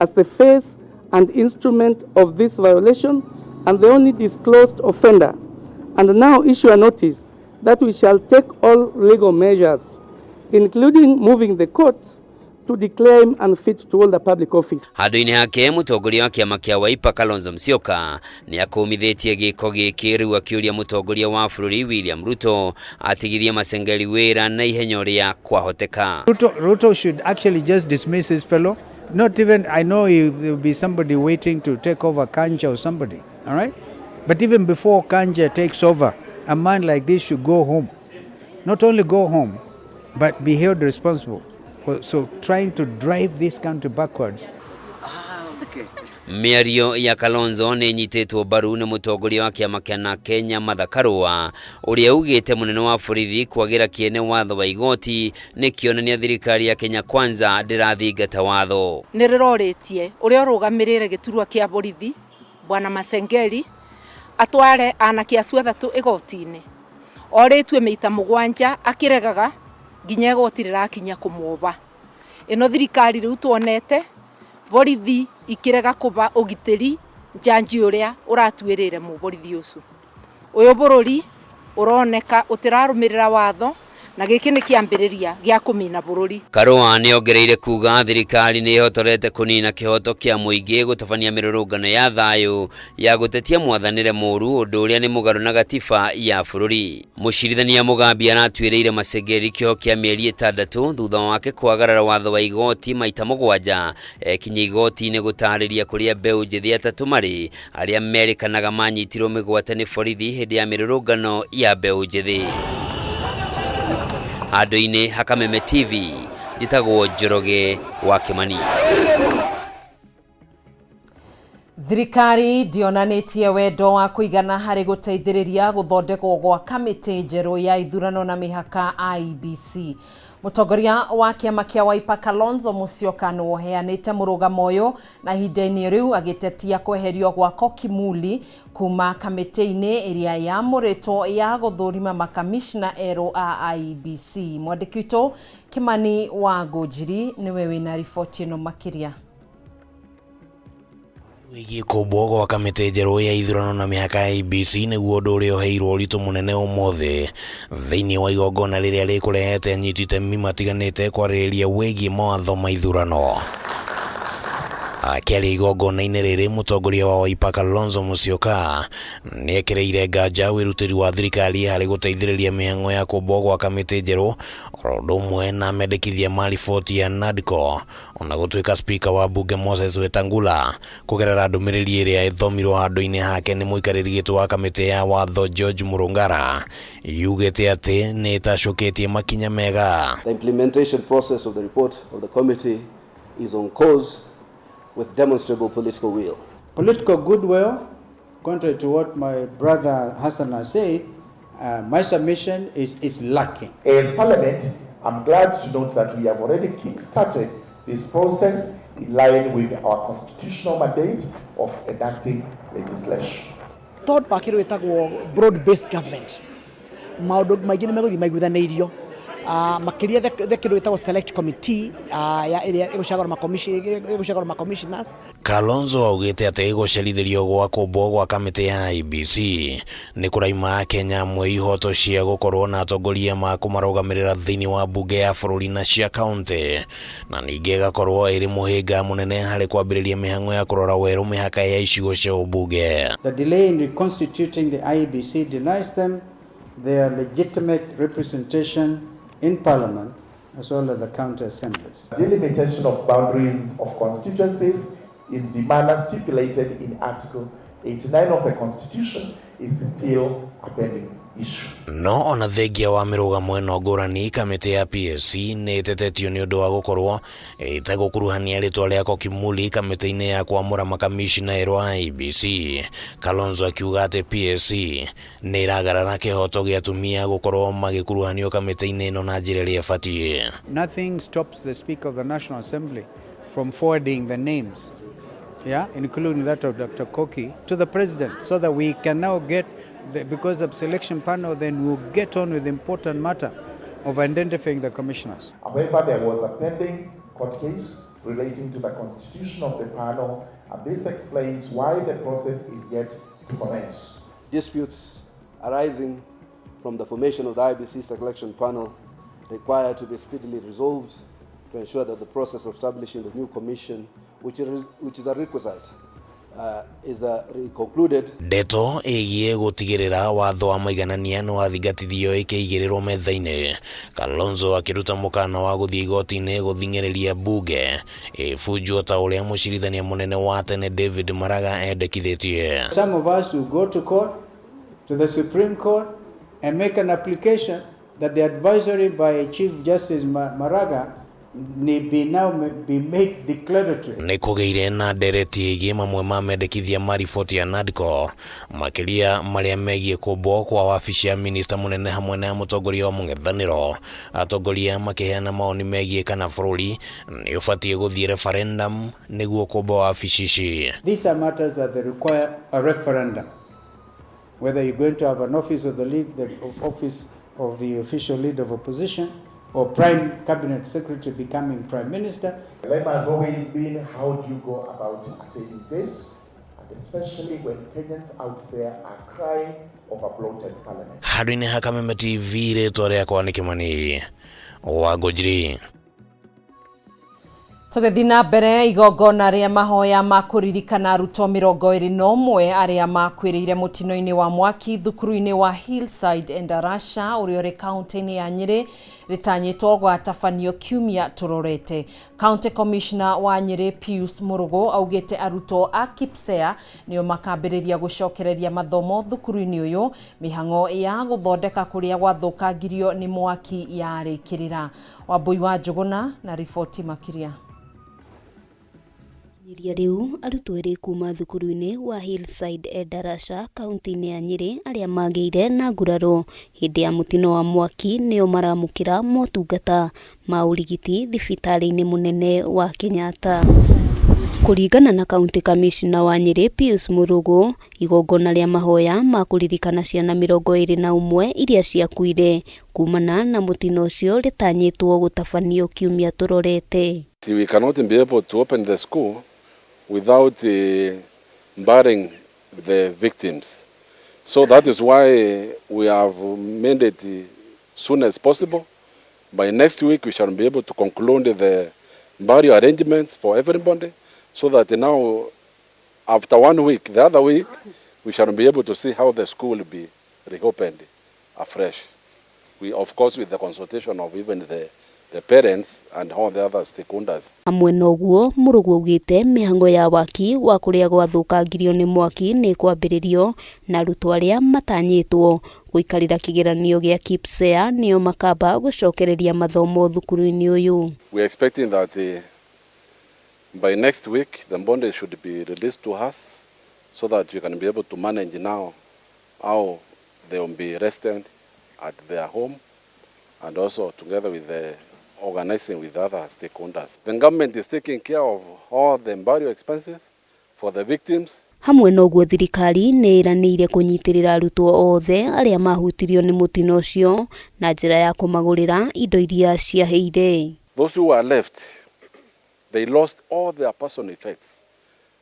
As the face and instrument of this violation and the only disclosed offender, and now issue a notice that we shall take all legal measures, including moving the court to declare him unfit to hold a public office. Handũ-inĩ hake, mũtongoria wa kĩama kĩa Wiper Kalonzo Musyoka nĩ akũmithĩtie gĩko gĩkĩ, rĩu akĩũria mũtongoria wa bũrũri William Ruto atigithie Masengeli wĩra na ihenya ũrĩa kwahoteka. Ruto should actually just dismiss his fellow. Not even, I know there will be somebody waiting to take over, Kanja or somebody, all right? But even before Kanja takes over, a man like this should go home. Not only go home, but be held responsible for so trying to drive this country backwards. Mĩario ya Kalonzo nĩ ĩnyitĩtwo mbaru nĩ mũtongoria wa kĩama kĩa na Kenya Martha Karua, ũrĩa ugĩte mũnene wa borithi kwagĩra kĩene watho wa igoti nĩ kĩonania thirikari ya Kenya Kwanza ndĩrathingata watho. Nĩ rĩrorĩtie ũrĩa ũrũgamĩrĩre gĩturwa kĩa borithi, Bwana Masengeli, atware anake acio 3 igoti-inĩ. Orĩtue mĩita 7 akĩregaga nginya igoti rĩrakinya kũmuoba. Ĩno thirikari rĩu tuonete borithi ikĩrega kũba ũgitĩri njanji ũrĩa ũratuĩrĩre mũborithi ũcio. Ũyũ bũrũri ũroneka ũtĩrarũmĩrĩra watho, na gĩkĩ nĩ kĩambĩrĩria gĩa kũmina bũrũri. Karua nĩ ongereire kuga thirikari nĩ ĩhotorete kũnina kĩhoto kĩa mũingĩ gũtabania mĩrũrũngano ya thayũ ya gũtetia mwathanĩre mũru, ũndũ ũrĩa nĩ mũgarũ na gatiba ya bũrũri. Mũcirithania Mugambi aratuĩrĩire Masengeri kĩoho kĩa mĩeri 6 thutha wake kwagarara watho wa igoti maita 7 ekinya igoti-inĩ gũtarĩria kũrĩa mbeũ njĩthĩ 3 marĩ arĩa merĩkanaga manyitirwo mĩgwate nĩ borithi hĩndĩ ya mĩrũrũngano ya mbeũ njĩthĩ. Handũ-inĩ ha Kameme TV, njĩtagwo Njoroge wa Kimani. Thirikari ndionanĩtie wendo wa kũigana harĩ gũteithĩrĩria gũthondekwo gwa kamĩtĩ njerũ ya ithurano na mĩhaka IEBC. Mũtongoria wa kĩama kĩa Wiper Kalonzo Musyoka nĩwe ũheanĩte mũrũgamo ũyũ, na ihinda-inĩ rĩu agĩtetia kweherio gwa Koki Muli kuma kamĩtĩ-inĩ ĩrĩa yamũrĩtwo ya gũthũrima makamishna erũ a IEBC. Mwandĩki witũ Kimani wa Ngũnjiri nĩwe wĩna riboti ĩno makĩria. Wĩgiĩ kũmbwo gwa kamĩtĩ njerũ ya ithurano na mĩhaka ya IEBC nĩguo ũndũ ũrĩa ũheirwo ũritũ mũnene ũmũthĩ thĩinĩ wa igongona rĩrĩa rĩkũrehete anyiti itemi matiganĩte kwarĩrĩria wĩgiĩ mawatho ma ithurano. Akĩaria igongona-inĩ rĩrĩ, mũtongoria wa Wiper Kalonzo Musyoka nĩ ekĩrĩire nganja wĩrutĩri wa thirikari harĩ gũteithĩrĩria mĩhang'o ya kũmbwo gwa kamĩtĩ njerũ, oro ũndũ ũmwe na mendekithia ma riboti ya NADCO, ona gũtuĩka Speaker wa bunge Moses Wetangula kũgerera ndũmĩrĩri ĩrĩa ĩthomirwo handũ-inĩ hake nĩ mũikarĩri gĩtĩ wa kamĩtĩ ya watho George Murungara yugĩte atĩ nĩ ĩtacũkĩtie makinya mega. The implementation process of the report of the committee is on course with demonstrable political will. Political goodwill, contrary to what my brother Hassan has said, my submission is lacking. As Parliament, I'm glad to note that we have already kick-started this process in line with our constitutional mandate of enacting legislation. Tondũ wa kĩndũ gĩtagwo broad based government, maũndũ maingĩ nĩ megũthiĩ maiguithanĩirio, makĩria the kĩndũ gĩtagwo select committee ya ĩrĩa ĩgũcagũra ma commissioners. Kalonzo augĩte atĩ gũcerithĩrio gwa kũmbwo gwa kamĩtĩ ya IEBC nĩ kũraima Kenya amwe ihoto cia gũkorwo na atongoria ma kũmarũgamĩrĩra thĩinĩ wa mbunge ya bũrũri na cia kaunti, na ningĩ ĩgakorwo ĩrĩ mũhĩnga mũnene harĩ kwambĩrĩria mĩhang'o ya kũrora werũ mĩhaka ya icigo cia ũmbunge. The delay in reconstituting the IEBC denies them their legitimate representation in Parliament as well as the county assemblies. Delimitation of boundaries of constituencies in the manner stipulated in Article 89 of the Constitution is still a pending issue. No ona thengia wa mĩrũgamo ĩno ngũrani, kamĩtĩ ya PSC nĩ ĩtetetio nĩ ũndũ wa gũkorwo ĩtegũkuruhania rĩtwa rĩa Koki Muli kamĩtĩ-inĩ ya kwamũra makamishna erũ a IEBC. Kalonzo akiuga atĩ PSC nĩ ĩragarara kĩhoto gĩa atumia gũkorwo magĩkuruhanio kamĩtĩ-inĩ ĩno na njĩra ĩrĩa ĩbatiĩ. Nothing stops the Speaker of the National Assembly from forwarding the names, yeah, including that of Dr. Koki, to the President, so that we can now get, because of selection panel, then we'll get on with the important matter of identifying the commissioners. However, there was a pending court case relating to the constitution of the panel, and this explains why the process is yet to commence. Disputes arising from the formation of the IEBC selection panel require to be speedily resolved to ensure that the process of establishing the new commission, which is a requisite, is concluded. Ndeto ĩgiĩ gũtigĩrĩra watho wa maiganania nĩ wathingatithio ĩkĩigĩrĩrwo metha-inĩ. Kalonzo akĩruta mũkana wa gũthiĩ igoti-inĩ gũthing'ĩrĩria mbunge ĩbunjwo ta ũrĩa mũcirithania mũnene wa tene David Maraga endekithĩtie. Some of us will go to court, to the Supreme Court, and make an application that the advisory by Chief Justice Maraga be now be made declaratory. Nĩ kũgĩire na ndereti ĩgiĩ mamwe ma mendekithia ma riboti ya NADCO makĩria marĩa megiĩ kũmbwo kwa wabici ya minista mũnene hamwe na mũtongoria wa mũng'ethanĩro. Atongoria makĩheana maoni megiĩ kana bũrũri nĩ ũbatiĩ gũthiĩ referendum nĩguo kũmba wabici ici. These are matters that they require a referendum. Whether you're going to have an office of the lead, the office of the official leader of opposition, or prime cabinet secretary becoming prime minister. The dilemma has always been, how do you go about attaining this, and especially when Kenyans out there are crying over bloated parliament. Handũ-inĩ ha Kameme TV, rĩtwa rĩakwa nĩ Kĩmani wa Ngũnjiri. Tũgĩthiĩ na mbere igongona rĩa mahoya ma kũririkana arutwo 21 arĩa makuĩrĩire mũtino-inĩ wa mwaki thukuru-inĩ wa Hillside Endarasha ũrĩa ũrĩ kaunti-inĩ ya Nyĩrĩ rĩtanyĩtwo gwatabanio kiumia tũrorete. County Commissioner wa Nyĩrĩ Pius Mũrũgũ augĩte arutwo a KIPSEA nĩo makambĩrĩria gũcokereria mathomo thukuru-inĩ ũyũ mĩhang'o ya gũthondeka kũrĩa gwathũkangirio nĩ mwaki yarĩkĩrĩra. Wambui wa Njũgũna na riboti makĩria. Kinyĩria rĩu arutwo erĩ kuma thukuru-inĩ wa Hillside Endarasha kaunti-inĩ ya Nyĩrĩ arĩa magĩire na nguraro hĩndĩ ya mũtino wa mwaki nĩo maramũkĩra motungata ma ũrigiti thibitarĩ-inĩ mũnene wa Kenyatta. Kũringana na County Commissioner wa Nyĩrĩ Pius Mũrũgũ, igongona rĩa mahoya ma kũririkana ciana 21 iria ciakuire kumana na mũtino ũcio rĩtanyĩtwo gũtabanio kiumia tũrorete. We cannot be able to open the school without burying the victims. So that is why we have made it soon as possible. By next week we shall be able to conclude the burial arrangements for everybody, so that now after 1 week, the other week, we shall be able to see how the school will be reopened afresh. We, of course, with the consultation of even the parents and all the other stakeholders. Hamwe na ũguo Mũrũgũ augĩte mĩhango ya waki wa kũrĩa gwathũkangirio nĩ mwaki nĩ kwambĩrĩrio na arutwo arĩa matanyĩtwo gũikarĩra kĩgeranio gĩa KIPSEA nĩo makamba gũcokereria mathomo thukuru-inĩ ũyũ. We are expecting that by next week the bond should be released to us so that we can be able to manage now how they will be rested at their home, and also together with the organizing with other stakeholders. The government is taking care of all the burial expenses for the victims. Hamwe na ũguo thirikari nĩ ĩranĩire kũnyitĩrĩra arutwo othe arĩa mahutirio nĩ mũtino ũcio na njĩra ya kũmagũrĩra indo iria ciahĩire. Those who are left, they lost all their personal effects.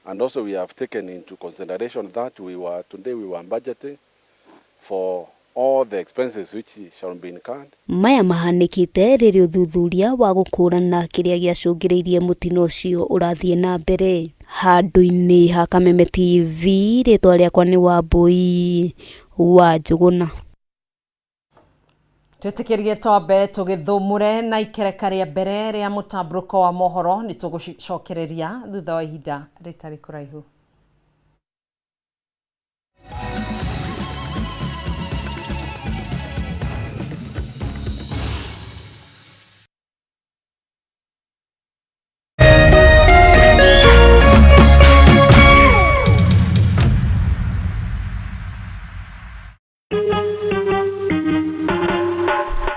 And also we have taken into consideration that today we were budgeting for all the expenses which shall be incurred. Maya mahanĩkĩte rĩrĩa ũthuthuria wa gũkũrana kĩrĩa gĩacũngĩrĩirie mũtino ũcio ũrathiĩ na mbere. Handũ-inĩ ha Kameme TV, rĩtwa rĩakwa nĩ Wambui wa Njũgũna. Twĩtĩkĩrie twambe tũgĩthũmũre na ikereka rĩa mbere rĩa mũtambũrũko wa mohoro nĩ tũgũcokereria thutha wa ihinda rĩtarĩ kũraihu.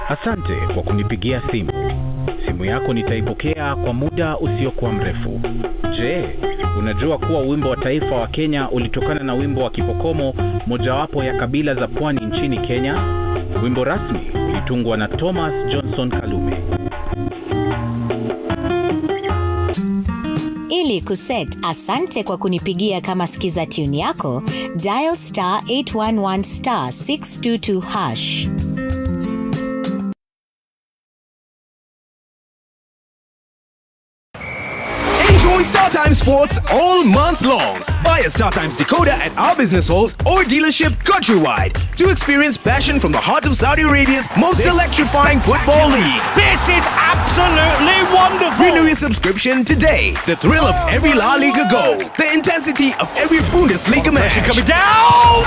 Asante kwa kunipigia simu. Simu yako nitaipokea kwa muda usiokuwa mrefu. Je, unajua kuwa wimbo wa taifa wa Kenya ulitokana na wimbo wa Kipokomo, mojawapo ya kabila za pwani nchini Kenya? Wimbo rasmi ulitungwa na Thomas Johnson Kalume. Ili kuset asante kwa kunipigia kama skiza tune yako, dial star 811 star 622 hash. Enjoy StarTimes Sports all month long. Buy a StarTimes decoder at our business halls or dealership countrywide to experience passion from the heart of Saudi Arabia's most This electrifying football league. This is absolutely wonderful. Renew your subscription today. The thrill of every La Liga goal, the intensity of every Bundesliga match. Coming down.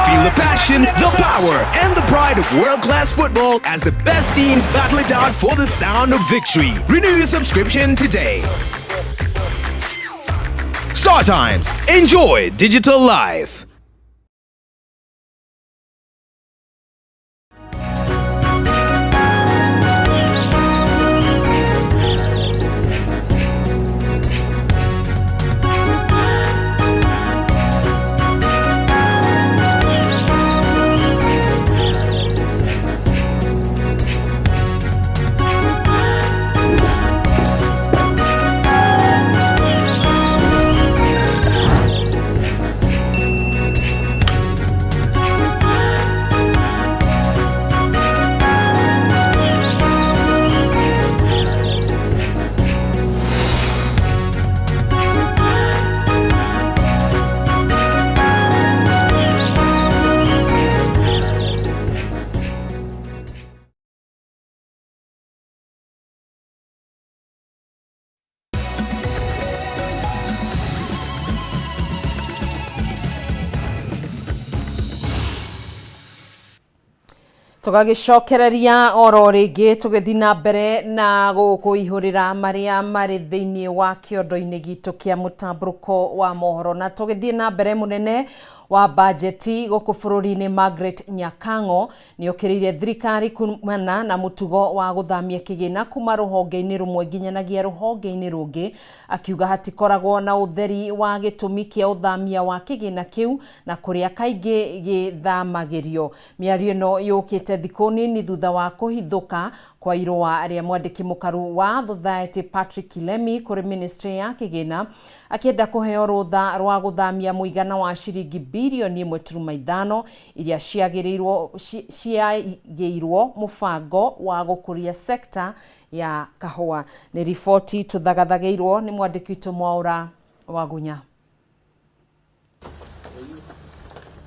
Feel the passion, the power, and the pride of world-class football as the best teams battle it out for the sound of victory. Renew your subscription today. Star Times. Enjoy digital life. Tũgagĩcokereria oro rĩngĩ tũgĩthiĩ na mbere na gũkũihũrĩra marĩa marĩ thĩinĩ wa kĩondo-inĩ gitũ kĩa mũtambũrũko wa mohoro, na tũgĩthiĩ na mbere mũnene wa bajeti gũkũ bũrũri-inĩ Margaret Nyakang'o nĩ okĩrĩire thirikari kumana na mũtugo wa gũthamia kĩgĩna kuma rũhonge-inĩ rũmwe nginyanagia rũhonge-inĩ rũngĩ, akiuga hatikoragwo na ũtheri wa gĩtũmi kĩa ũthamia wa kĩgĩna kĩu na kũrĩa kaingĩ gĩthamagĩrio. Mĩario ĩno yũkĩte thikũ nini thutha wa kũhithũka kwa irũa rĩa mwandĩki mũkaru wa Society Patrick Kilemi kũrĩ ministry ya kĩgĩna akĩenda kũheo rũtha rwa gũthamia mũigana wa ciringi bilioni 1.5 iria ciaigĩirwo mũbango wa gũkũria sekta ya kahũa. Nĩ riboti tũthagathagĩirwo nĩ mwandĩki witũ Mwaũra Wagunya.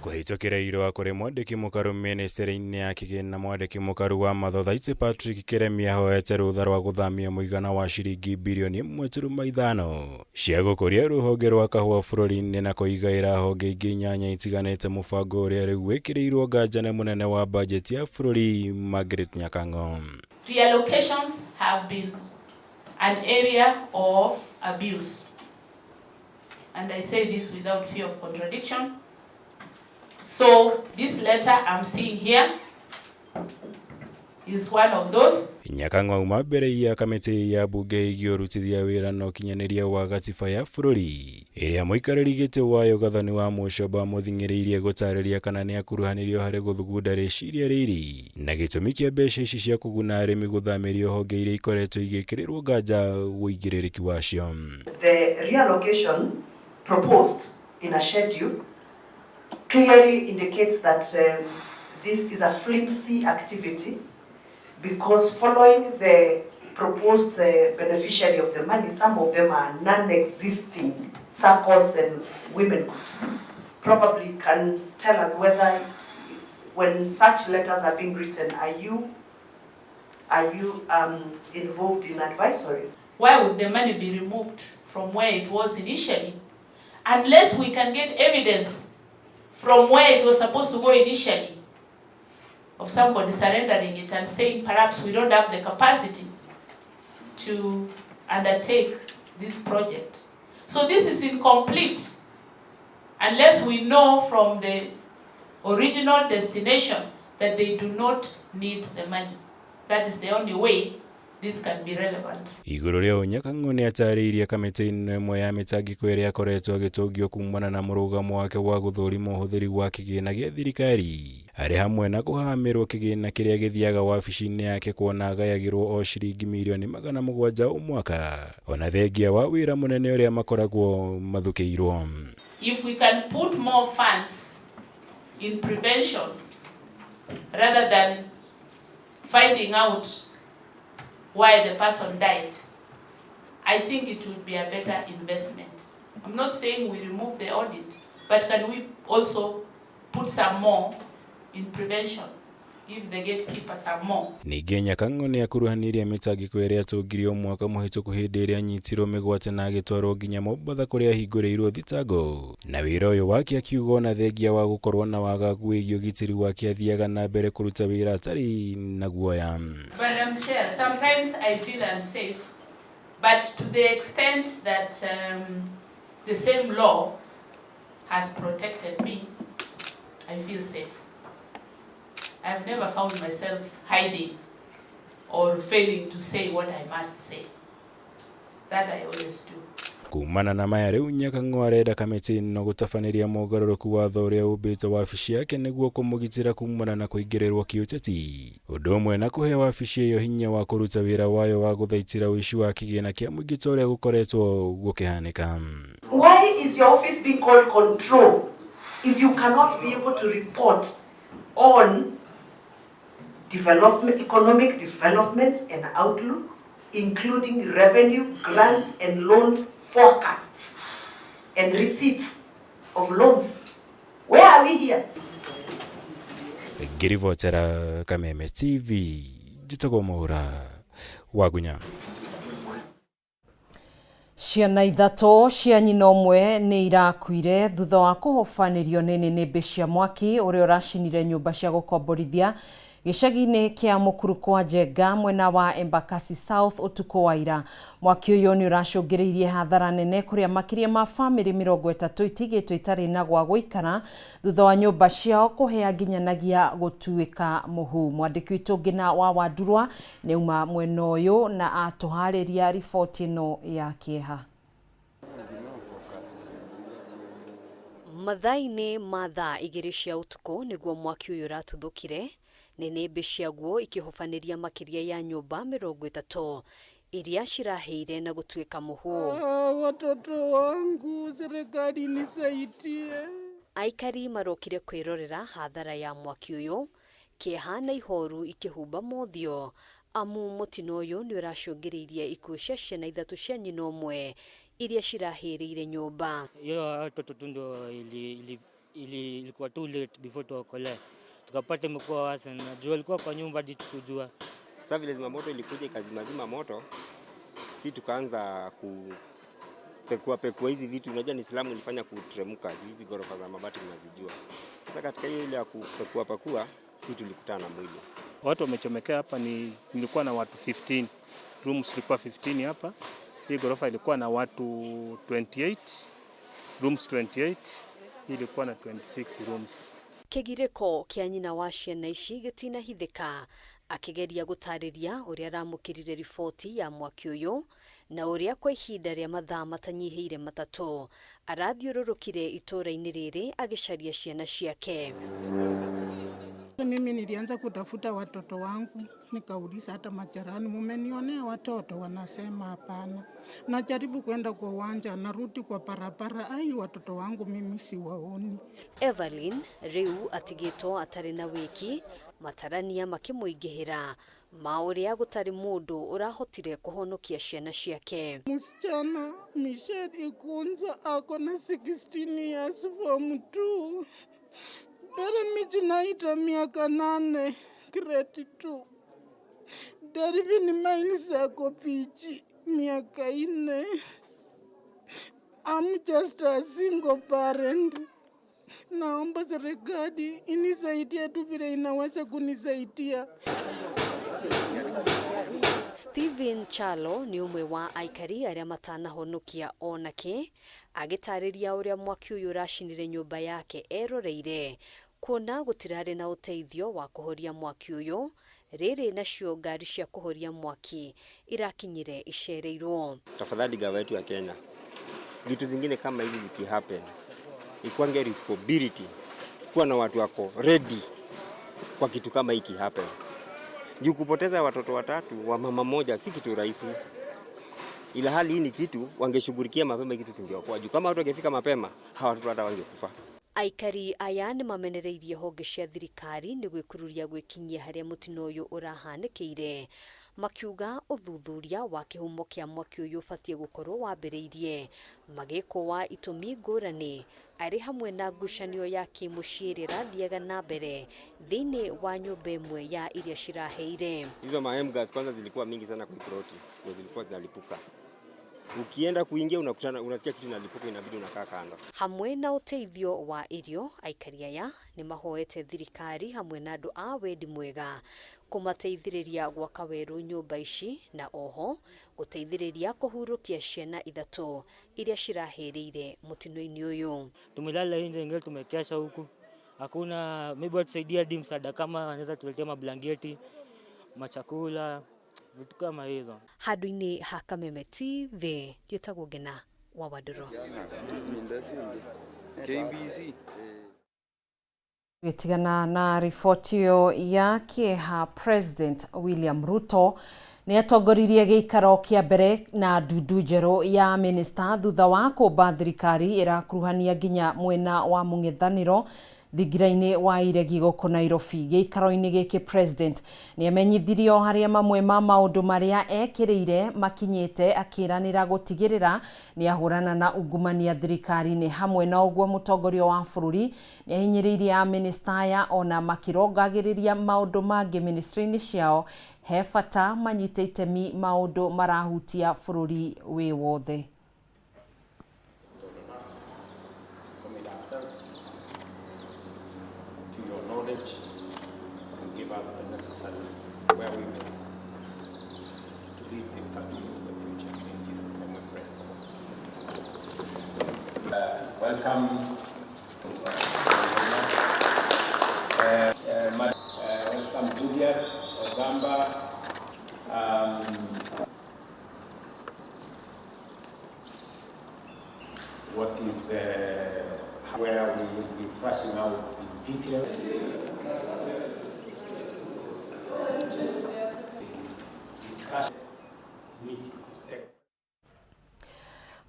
Kũhĩtũkĩra irũa kũrĩ mwandĩki mũkaru mĩnĩstĩrĩ-inĩ ya kĩgĩna, mwandĩki mũkaru wa mathothaitĩ Patrick Kiremi ahoete rũtha rwa gũthamia mũigana wa ciringi bilioni 1.5 cia gũkũria rũhonge rwa kahũa bũrũri-inĩ na kũigaĩra honge ingĩ 8 itiganĩte, mũbango ũrĩa rĩu wĩkĩrĩirwo nganja nĩ mũnene wa bajeti ya bũrũri Margaret Nyakang'o. Reallocations have been an area of abuse, and I say this without fear of contradiction. So this letter I'm seeing here is one of those. Nyakang'o auma mbere ya kamĩtĩ ya bunge ĩgiĩ ũrutithia wĩra na ũkinyanĩria wa gatiba ya bũrũri ĩrĩa mũikarĩri gĩtĩ wayo Gathoni wa Mũcomba amũthing'ĩrĩirie gũtarĩria kana nĩakuruhanirio harĩ gũthugunda rĩciria rĩrĩ na gĩtũmi kĩa mbeca ici cia kũguna arĩmi gũthamĩrio honge iria ikoretwo igĩkĩrĩrwo nganja ũigĩrĩrĩki wacio. The reallocation proposed in a schedule clearly indicates that this is a flimsy activity, because following the proposed beneficiary of the money, some of them are non-existing SACCOs and women groups. Probably can tell us whether, when such letters are being written, are you involved in advisory? Why would the money be removed from where it was initially? Unless we can get evidence from where it was supposed to go initially, of somebody surrendering it and saying perhaps we don't have the capacity to undertake this project. So this is incomplete unless we know from the original destination that they do not need the money. That is the only way this can be relevant. Igũrũ rĩa ũũ Nyakang'o nĩatarĩirie kamĩtĩ ĩno ĩmwe ya mĩtangĩko ĩrĩa akoretwo agĩtũngio kumana na mũrũgamo wake wa gũthũrima ũhũthĩri wa kĩgĩna gĩa thirikari arĩ hamwe na kũhamĩrwo kĩgĩna kĩrĩa gĩthiaga wabici-inĩ yake kuona agayagĩrwo o ciringi mirioni 700 o mwaka ona thengia wa wĩra mũnene ũrĩa makoragwo mathukĩirwo. If we can put more funds in prevention rather than finding out why the person died, I think it would be a better investment. I'm not saying we remove the audit, but can we also put some more in prevention? Give the gatekeeper some more. Ningĩ Nyakang'o nĩ akuruhanirie mĩtangĩko ĩrĩa atũngirio mwaka mũhĩtũku hĩndĩ ĩrĩa anyitirwo mĩgwate na agĩtwarwo nginya Mombatha kũrĩa ahingũrĩirwo thitango na wĩra ũyũ wake akiuga ona thengia wa gũkorwo na wagagu wĩgiĩ ũgitĩri wake athiaga na mbere kũruta wĩra atarĩ na guoya. Madam Chair, sometimes I feel unsafe, but to the extent that the same law has protected me, I feel safe. I've never found myself hiding or failing to say what I must say. That I always do. Kumana na maya rĩu Nyakang'o arenda kamĩtĩ ĩno gũtabanĩria mogarũrũku watho ũrĩa ũmbĩte wabici yake nĩguo kũmũgitĩra kumana na kũingĩrĩrwo kĩũteti ũndũ ũmwe na kũhe wabici ĩyo hinya wa kũruta wĩra wayo wa gũthaitĩra ũici wa kĩgĩna kĩa mũingĩ ta ũrĩa gũkoretwo gũkĩhanĩka. Why is your office being called control if you cannot be able to report on development, economic development and outlook, including revenue, grants and loan forecasts and receipts of loans? Where are we here? Ngĩribotera Kameme TV, njĩtagwo Mwaura Wagunya. Ciana ithatũ cia nyina ũmwe nĩ irakuire thutha wa kũhobanĩrio nĩ nĩnĩmbĩ cia mwaki ũrĩa ũracinire nyũmba cia gũkomborithia gĩcagi-inĩ kĩa Mũkuru kwa Njenga mwena wa Embakasi South ũtukũ wa ira. Mwaki ũyũ nĩ ũracũngĩrĩirie hathara nene kũrĩa makĩria ma bamĩrĩ 30 itigĩtwo itarĩ na gwa gũikara thutha wa nyũmba ciao kũhĩa nginyanagia gũtuĩka mũhu. Mwandĩki witũ Ngina wa Wandurwa nĩ auma mwena ũyũ na atũharĩria riboti ĩno ya kĩeha. Mathaa-inĩ ma thaa 2 cia ũtukũ nĩguo mwaki ũyũ ũratuthũkire, nĩnĩmbĩ ciaguo ikĩhobanĩria makĩria ya nyũmba 30 iria cirahĩire na gũtuĩka mũhu. Watoto wangu, serikali nisaidie. Aikari marokire kwĩrorera hathara ya mwaki ũyũ, kĩeha na ihoru ikĩhumba mothiũ amu mũtino ũyũ nĩ ũracũngĩrĩirie ikuũ cia ciana ithatũ cia nyina ũmwe iria cirahĩrĩire nyũmba. Hiyo watoto tu ndio ilikuwa too late before tuokolee. Tukapata imekuwa wasa na jua ilikuwa kwa nyumba hadi tukujua. Sasa vile zimamoto ilikuja ikazimazima moto, si tukaanza kupekua pekua hizi vitu. Unajua ni Islamu ilifanya kuteremka, hizi ghorofa za mabati mnazijua. Sasa katika hiyo ile ya kupekua pakua, si tulikutana na mwili. Watu wamechomekea hapa, nilikuwa na watu 15. Rooms zilikuwa 15 hapa. Hii ghorofa ilikuwa na watu 28, rooms 28, hii ilikuwa na 26 rooms. Kĩgirĩko kĩa nyina wa ciana ici gĩtinahithĩka akĩgeria gũtarĩria ũrĩa aramũkĩrire riboti ya mwaki ũyũ na ũrĩa kwa ihinda rĩa mathaa matanyihĩire 3 arathiũrũrũkire itũũra-inĩ rĩrĩ agĩcaria ciana ciake. Mimi nilianza kutafuta watoto wangu, nikauliza hata majirani, mumenionea watoto? Wanasema hapana. Najaribu kwenda kwa uwanja, narudi kwa barabara, ai watoto wangu mimi siwaoni. Evelyn rĩu atigĩtwo atarĩ na wĩki, matarania makĩmũingĩhĩra ma ũrĩa gũtarĩ mũndũ ũrahotire kũhonokia ciana ciake. Msichana Michelle Ikunza ako na 16 years form 2. Mbere Michinaita miaka 8 grade 2. Delvin Miles ako PG miaka 4. I'm just a single parent. Naomba serikali inisaidie tu vile inaweza kunisaidia. Steven Chalo nĩ ũmwe wa aikari arĩa matanahonokia onake, agĩtarĩria ũrĩa mwaki ũyũ ũracinire nyũmba yake eroreire, kuona gũtirarĩ na ũteithio wa kũhoria mwaki ũyũ Rĩrĩ nacio ngari cia kũhoria mwaki irakinyire icereirwo. Tafadhali gava yetu ya Kenya, vitu zingine kama hizi zikihappen, ikuange responsibility kuwa na watu wako ready kwa kitu kama hiki happen. Juu kupoteza watoto watatu wa mama moja si kitu rahisi, ila hali hii ni kitu wangeshughulikia mapema, kitu tungeokoa. Juu kama watu wangefika mapema, hawa watoto hata wangekufa. Aikari aya nĩ mamenereirie honge cia thirikari nĩ gwĩkururia gwĩkinyia harĩa mũtino ũyũ ũrahanĩkĩire, makiuga ũthuthuria wa kĩhumo kĩa mwaki ũyũ ũbatiĩ gũkorwo wambĩrĩirie magĩkwo wa itũmi ngũrani arĩ hamwe na ngucanio ya kĩmũciĩ ĩrĩa ĩrathiaga na mbere thĩinĩ wa nyũmba ĩmwe ya iria ciraheire. Hizo ma gas kwanza zilikuwa mingi sana kwa ploti, ndio zilikuwa zinalipuka. Ukienda kuingia unakutana, unasikia kitu inalipuka, inabidi unakaa kando. Hamwe na ũteithio wa irio, aikari aya nĩ mahoete thirikari hamwe na andũ a wendi mwega kũmateithĩrĩria gwaka werũ nyũmba ici na oho gũteithĩrĩria kũhurũkia ciana ithatũ iria cirahĩrĩire mũtino-inĩ ũyũ. Tumelala nje, ingine tumekesha huku, hakuna maybe watusaidia hadi msaada kama wanaweza tuletea mablanketi, machakula, vitu kama hizo. Handũ-inĩ ha Kameme TV njĩtagwo Ngena wa Wandũrũ. Gĩtigana na riboti ĩyo ya kĩeha, President William Ruto nĩ atongoririe gĩikaro kĩa mbere na ndundu njerũ ya minista thutha wa kũmba thirikari ĩrakuruhania nginya mwena wa mũng'ethanĩro thingira-inĩ wa iregi gũkũ Nairobi. Gĩikaro-inĩ gĩkĩ President nĩ amenyithirio harĩa mamwe ma maũndũ marĩa ekĩrĩire makinyĩte, akĩranĩra gũtigĩrĩra nĩ ahũrana na ungumania thirikari-inĩ. Hamwe na ũguo, mũtongoria wa bũrũri nĩ ahinyĩrĩirie amĩnĩsta aya ona makĩrongagĩrĩria maũndũ mangĩ ministry-inĩ ciao he bata manyite itemi maũndũ marahutia bũrũri wĩ wothe. Commit ourselves to your knowledge and give us the necessary wherewithal to lead this country into the future. In Jesus' name we pray. Welcome. Welcome Julius Ogamba. What is where we will be thrashing out in detail. Discussion meetings.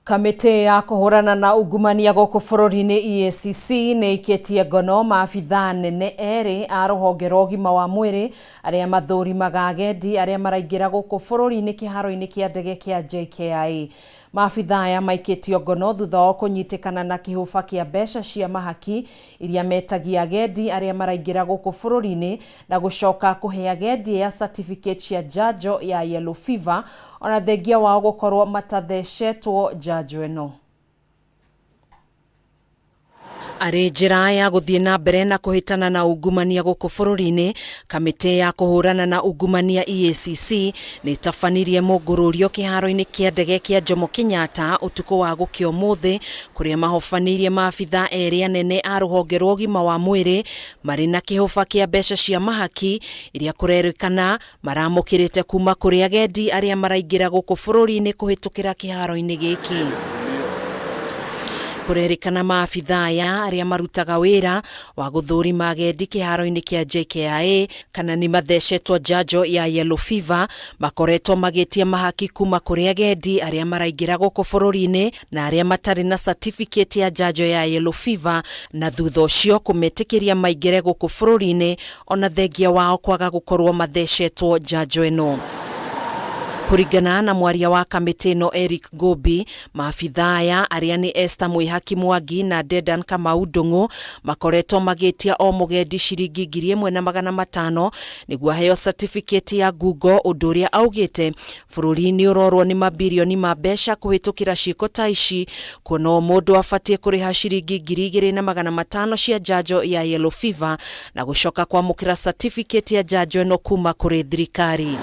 Kamĩtĩ ya kũhũrana na ungumania gũkũ bũrũri-inĩ EACC nĩ ĩikĩtie ngono maabithaa nene erĩ a rũhonge rwa ũgima wa mwĩrĩ arĩa mathũrimaga agendi arĩa maraingĩra gũkũ bũrũri-inĩ kĩharo-inĩ kĩa ndege kĩa JKIA. Maabithaa aya maikĩtio ngono thutha wa kũnyitĩkana na kĩhũba kĩa mbeca cia mahaki iria metagia agendi arĩa maraingĩra gũkũ bũrũri-inĩ na gũcoka kũhe agendi ya certificate cia njanjo ya yellow fever ona thengia wao gũkorwo matathecetwo njanjo ĩno. Arĩ njĩra ya gũthiĩ na mbere na kũhĩtana na ungumania gũkũ bũrũri-inĩ, kamĩtĩ ya kũhũrana na ungumania EACC nĩ ĩtabanirie mũngũrũrio kĩharo-inĩ kĩa ndege kĩa Jomo Kenyatta ũtukũ wa gũkĩa ũmũthĩ, kũrĩa mahobanĩirie maabithaa erĩ anene a rũhonge rwa ũgima wa mwĩrĩ marĩ na kĩhũba kĩa mbeca cia mahaki iria kũrerĩkana maramũkĩrĩte kuma kũrĩ agendi arĩa maraingĩra gũkũ bũrũri-inĩ kũhĩtũkĩra kĩharo-inĩ gĩkĩ. Kũrerĩkana maabithaa aya arĩa marutaga wĩra wa gũthũrima agendi kĩharo-inĩ kĩa JKIA kana nĩ mathecetwo njanjo ya yellow fever makoretwo magĩtia mahaki kuma kũrĩ agendi arĩa maraingĩra gũkũ bũrũri-inĩ na arĩa matarĩ na certificate ya njanjo ya yellow fever, na thutha ũcio kũmetĩkĩria maingĩre gũkũ bũrũri-inĩ ona thengia wao kwaga gũkorwo mathecetwo njanjo ĩno. Kũringana na mwaria wa kamĩtĩ ĩno Eric Ngũmbi, maabithaa aya arĩa nĩ Esther Mwĩhaki Mwangi na Dedan Kamau Ndung'u makoretwo magĩtia o mũgendi ciringi 1,500 nĩguo aheo certificate ya ngungo, ũndũ ũrĩa augĩte bũrũri nĩ ũrorwo nĩ mabirioni ma mbeca kũhĩtũkĩra ciĩko ta ici, kuona o mũndũ abatiĩ kũrĩha ciringi 2,500 cia njanjo ya yellow fever na gũcoka kwamũkĩra certificate ya njanjo ĩno kuma kũrĩ thirikari.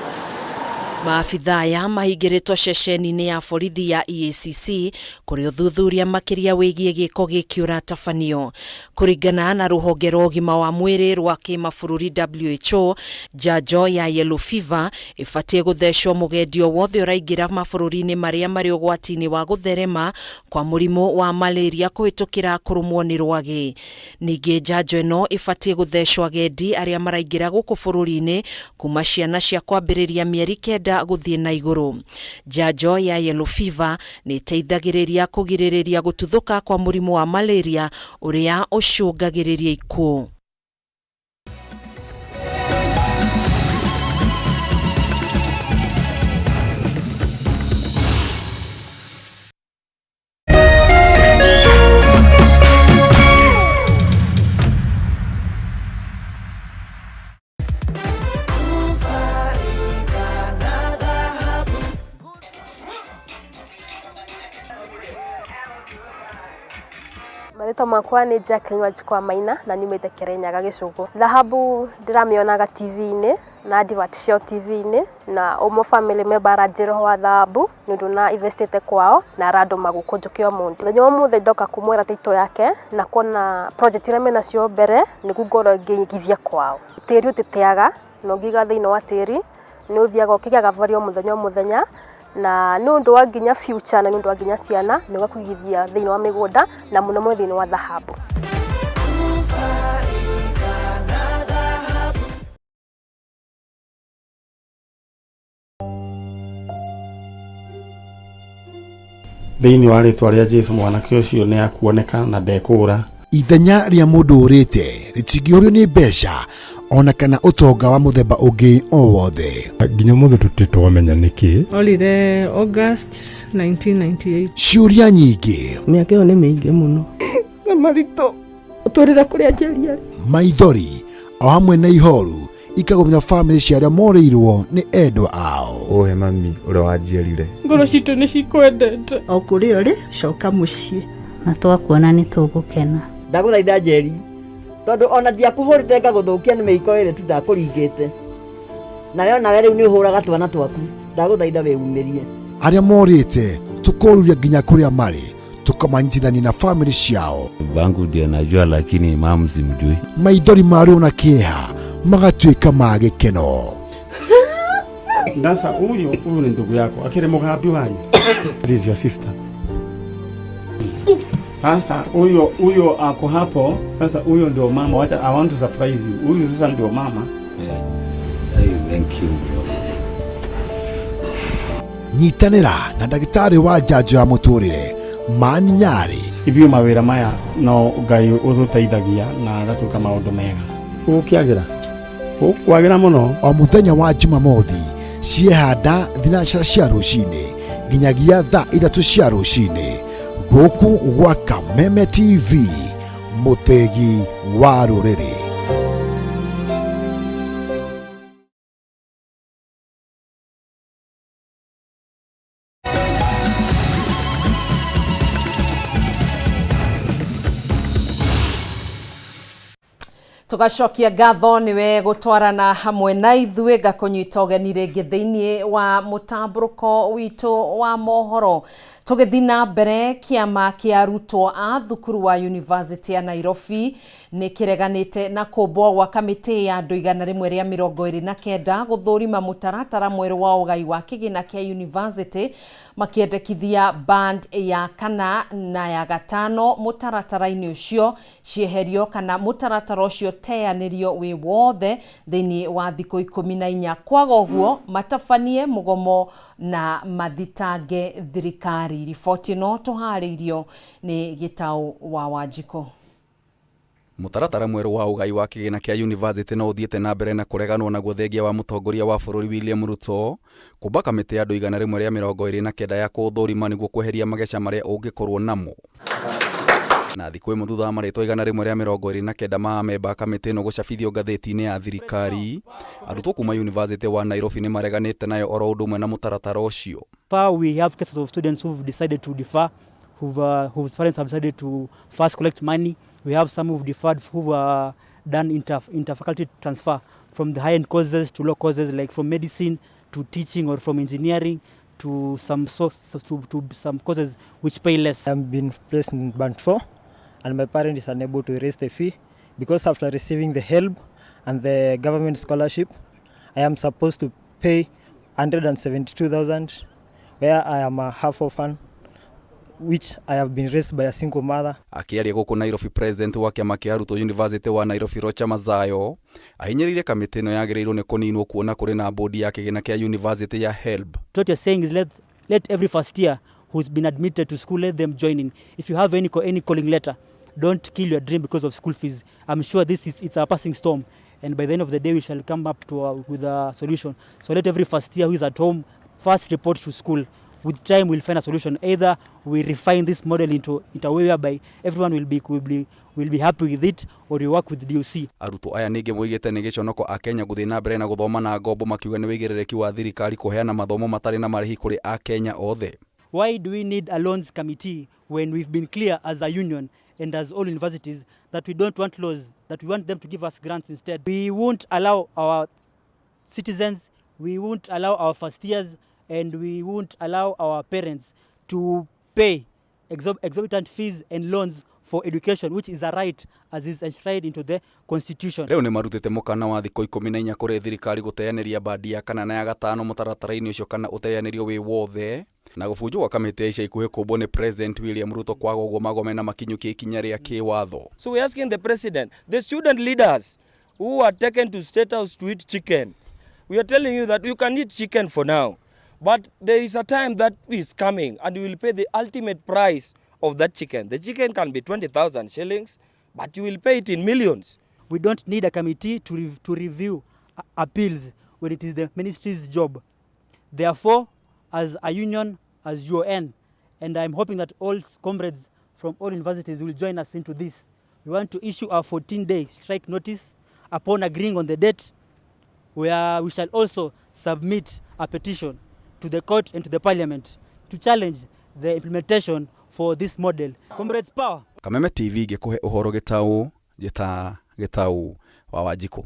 Maabitha aya mahingĩrĩtwo ceceni-inĩ ya borithi ya EACC kũrĩ ũthuthuria makĩria wĩgiĩ gĩko gĩkĩ ũratabanio. Kũringana na rũhonge rwa ũgima wa mwĩrĩ rwa kĩmabũrũri WHO, njanjo ya yellow fever ĩbatiĩ gũthecwo mũgendi o wothe ũraingĩra mabũrũri-inĩ marĩa marĩ ũgwati-inĩ wa gũtherema kwa mũrimũ wa malaria kũhĩtũkĩra kũrũmwo nĩ rwagĩ. Ningĩ njanjo ĩno ĩbatiĩ gũthecwo agendi arĩa maraingĩra gũkũ bũrũri-inĩ kuma ciana cia kwambĩrĩria mĩeri 9 gũthiĩ na igũrũ. Njanjo ya yellow fever nĩ ĩteithagĩrĩria kũgirĩrĩria gũtuthũka kwa mũrimũ wa malaria ũrĩa ũcũngagĩrĩria ikuũ. Marĩtwa makwa nĩ Jacqueline Wanjikũ Maina na nyumĩte Kĩrĩnyaga Gĩcũgũ. Thahabu ndĩramĩonaga TV-inĩ na advert ciao TV-inĩ na ũmwe family member aranjĩra ũhoro wa thahabu nĩ ũndũ na investĩte kwao na arandũma gũkũ njũke ũmũthĩ. Mũthenya wa ũmũthĩ ndoka kũmwĩra title yake na kuona project iria menacio mbere nĩguo ngorwo ngĩigithia kwao. Tĩri ũtĩteaga na ũngĩiga thĩinĩ wa tĩri nĩ ũthiaga ũkĩgĩaga value o mũthenya o mũthenya na nĩ ũndũ wa nginya future na nĩ ũndũ wa nginya ciana nĩ ũgakũigithia thĩinĩ wa mĩgũnda na mũno mũno thĩinĩ wa thahabu. Thĩinĩ wa rĩtwa rĩa Jesu mwanake ũcio nĩ akuoneka na ndekũũra. Ithenya rĩa mũndũ ũrĩte rĩtingĩũrio nĩ mbeca ona kana ũtonga wa mũthemba ũngĩ o wothe. Nginya ũmũthĩ tũtirĩ twamenya nĩkĩ. Orire August 1998. Ciũria nyingĩ. Mĩaka ĩyo nĩ mĩingĩ mũno. Na maritũ ũtwĩrĩra kũrĩa Njeri arĩ. Maithori o hamwe na ihoru ikagũmĩra bamĩrĩ cia arĩa morĩirwo nĩ endwa ao. Ũhe mami ũrĩa wanjiarire. Ngoro citũ nĩ cikwendete. O kũrĩa ũrĩ coka mũciĩ. Na twakuona nĩ tũgũkena. Ndagũthaitha Njeri tondũ ona ndiakũhũrĩte ngagũthũkia nĩ mĩiko ĩrĩ tu ndakũringĩte nayo nawe rĩu nĩ ũhũraga twana twaku ndagũthaitha wĩumĩrie. Arĩa morĩte tũkoruria nginya kũrĩa marĩ tũkamanyitithania na bamĩrĩ ciao. Babangu ndiye najua, lakini mamu simjui. Maithori ma ruo na kĩeha magatuĩka ma gĩkeno. Ndasa huyu huyu ni ndugu yako akiri mugambi wanyu. This is your sister. Sasa huyo huyo ako hapo. Sasa huyo ndio mama. Wacha, I want to surprise you. Huyu sasa ndio mama. Yeah. Hey, thank you bro. Nyitanĩra na ndagĩtarĩ wa njanjo ya mũtũrĩre Mani Nyarĩ. Ithuĩ mawĩra maya no Ngai ũtũteithagia na agatuĩka maũndũ mega. Gũkĩagĩra gũkwagĩra mũno. O mũthenya wa Jumamothi ciehanda thinacara cia rũcinĩ nginyagia thaa 3 cia rũcinĩ gũkũ gwa Kameme TV mũthĩgi wa rũrĩrĩ. Tugacokia ngatho niwe gutwarana hamwe na ithuĩ ngakũnyita ũgeni rĩngĩ thĩinĩ wa mũtambũrũko witũ wa mohoro. Tũgĩthiĩ na mbere, kĩama kĩa arutwo a thukuru wa University ya Nairobi nĩ kĩreganĩte na kũmbwo gwa kamĩtĩ ya andũ 129 gũthũrima mũtaratara mwerũ wa ũgai wa kĩgĩna kĩa university makĩendekithia band ya kana na ya gatano mũtaratara-inĩ ũcio cieherio kana mũtaratara ũcio teanĩrio wĩ wothe thĩinĩ wa thikũ 14. Kwaga ũguo matabanie mũgomo na mathitange thirikari. Riboti ĩno tũharĩirio nĩ Gĩtaũ wa Wanjikũ. Mũtaratara mwerũ wa ũgai wa kĩgĩna kĩa university no ũthiĩte na mbere na kũreganwo naguo thengia wa mũtongoria wa bũrũri William Ruto kũmba kamĩtĩ ya andũ 129 ya kũũthũrima nĩguo kweheria mageca marĩa ũngĩkorwo namo. Na thikũ ĩmwe thutha wa marĩtwa 129 ma amemba a kamĩtĩ ĩno gũcabithio ngathĩti-inĩ ya thirikari, arutwo kuma University wa Nairobi nĩ mareganĩte nayo oro ũndũ ũmwe na mũtaratara ũcio. Far we have cases of students who've decided to defer, whose parents have decided to first collect money. We have some who've deferred, who've done interfaculty transfer from the high-end courses to low courses, like from medicine to teaching or from engineering to some source, to some courses which pay less. I've been placed in band 4 and my parent is unable to raise the fee because after receiving the help and the government scholarship, I am supposed to pay 172,000 where I am a half orphan which I have been raised by a single mother. Akĩaria gũkũ Nairobi, president wa kĩama kĩa arutwo University wa Nairobi Rocha Mazayo ahinyĩrĩirie kamĩtĩ ĩno yagĩrĩirwo nĩ kũninwo kuona kũrĩ na bodi ya kĩgĩna kĩa university ya HELB. What you're saying is let every first year who's been admitted to school, let them join in. If you have any calling letter, don't kill your dream because of school fees. I'm sure it's a passing storm, and by the end of the day we shall come up with a solution. So let every first year who is at home first report to school. With time we'll find a solution. Either we refine this model into a way whereby everyone will be happy with it, or we work with DOC. Arutwo aya ningĩ moigĩte nĩ gĩconoko akenya gũthiĩ na mbere na gũthoma na ngombo, makiuga nĩ wĩigĩrĩrĩki wa thirikari kũheana mathomo matarĩ na marĩhi kũrĩ akenya othe. Why do we need a loans committee when we've been clear as a union and as all universities that we don't want laws, that we want them to give us grants instead? We won't allow our citizens, we won't allow our first years, and we won't allow our parents to pay exorbitant fees and loans for education, which is a right as is enshrined into the constitution. Rĩu nĩ marutĩte mũkana wa thikũ 14 kũrĩ thirikari gũteanĩria bandi ya kana na ya gatano mũtaratara-inĩ ũcio kana ũteanĩrio wĩ wothe na gũbunjwo gwa kamĩtĩ ya ica ikuhĩ kũmbwo nĩ President William Ruto kwaga ũguo magome na makinyũkie ikinya rĩa kĩwatho. So we're asking the president, the student leaders who are taken to State House to eat chicken, we are telling you that you can eat chicken for now, but there is a time that is coming and you will pay the ultimate price of that chicken. The chicken can be 20,000 shillings, but you will pay it in millions. We don't need a committee to review appeals when it is the ministry's job. Therefore, as a union, as UN, and I'm hoping that all comrades from all universities will join us into this. We want to issue a 14-day strike notice upon agreeing on the date, where we shall also submit a petition to the court and to the parliament to challenge the implementation for this model. Comrades, power! Kameme TV ngĩkũhe ũhoro gĩtaũ njĩta gĩtaũ wa Wanjikũ.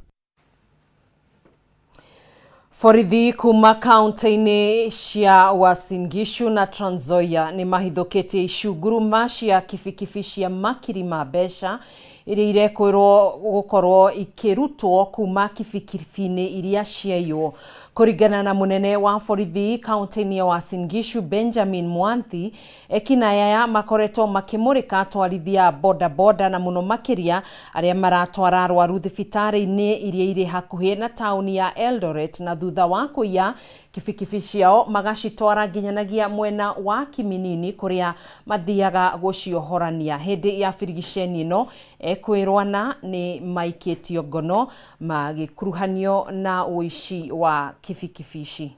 Borithi kuma kaunti-inĩ cia Uasin Gishu na Trans Nzoia nĩ mahithũkĩtie icunguruma cia kibikibi cia makiri ma mbeca iria irekwĩrwo gũkorwo ikĩrutwo kuma kibikibi-inĩ iria ciaiywo. Kũringana na mũnene wa borithi kaunti-inĩ ya Uasin Gishu Benjamin Mwanthi, ekinaĩ aya makoretwo makĩmũrĩka atwarithia bodaboda na mũno makĩria arĩa maratwara arwaru thibitarĩ-inĩ iria irĩ hakuhĩ na taũni ya Eldoret, na thutha wa kũiya kibikibi ciao magacitwara nginyanagia mwena wa Kiminini kũrĩa mathiaga gũciohorania. Hĩndĩ ya birigiceni ĩno ekwĩrwana nĩ maikĩtio ngono magĩkuruhanio na ũici wa kibikibi ici.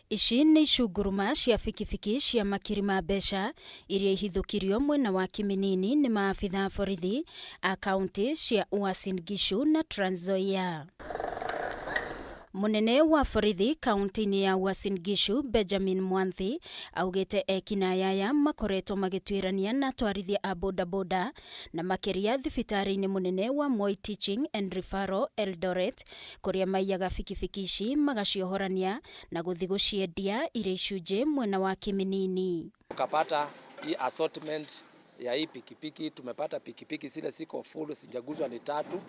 Ici nĩ icunguruma cia bikibiki cia makiri ma mbeca iria ihithũkirio mwena wa Kiminini nĩ maabitha a borithi a kaunti cia Uasin Gishu na Trans Nzoia. Mũnene wa borithi kaunti-inĩ ya Uasin Gishu Benjamin Mwanthi augĩte ekinaĩ aya makoretwo magĩtuĩrania na atwarithia a bodaboda na makĩria thibitarĩ-inĩ mũnene wa Moi Teaching and Referral Eldoret kũrĩa maiyaga bikibiki ici magaciohorania na gũthiĩ gũciendia irĩ icunjĩ mwena wa Kiminini. Tukapata hii assortment ya hii pikipiki, tumepata pikipiki zile ziko full zijaguzwa ni tatu.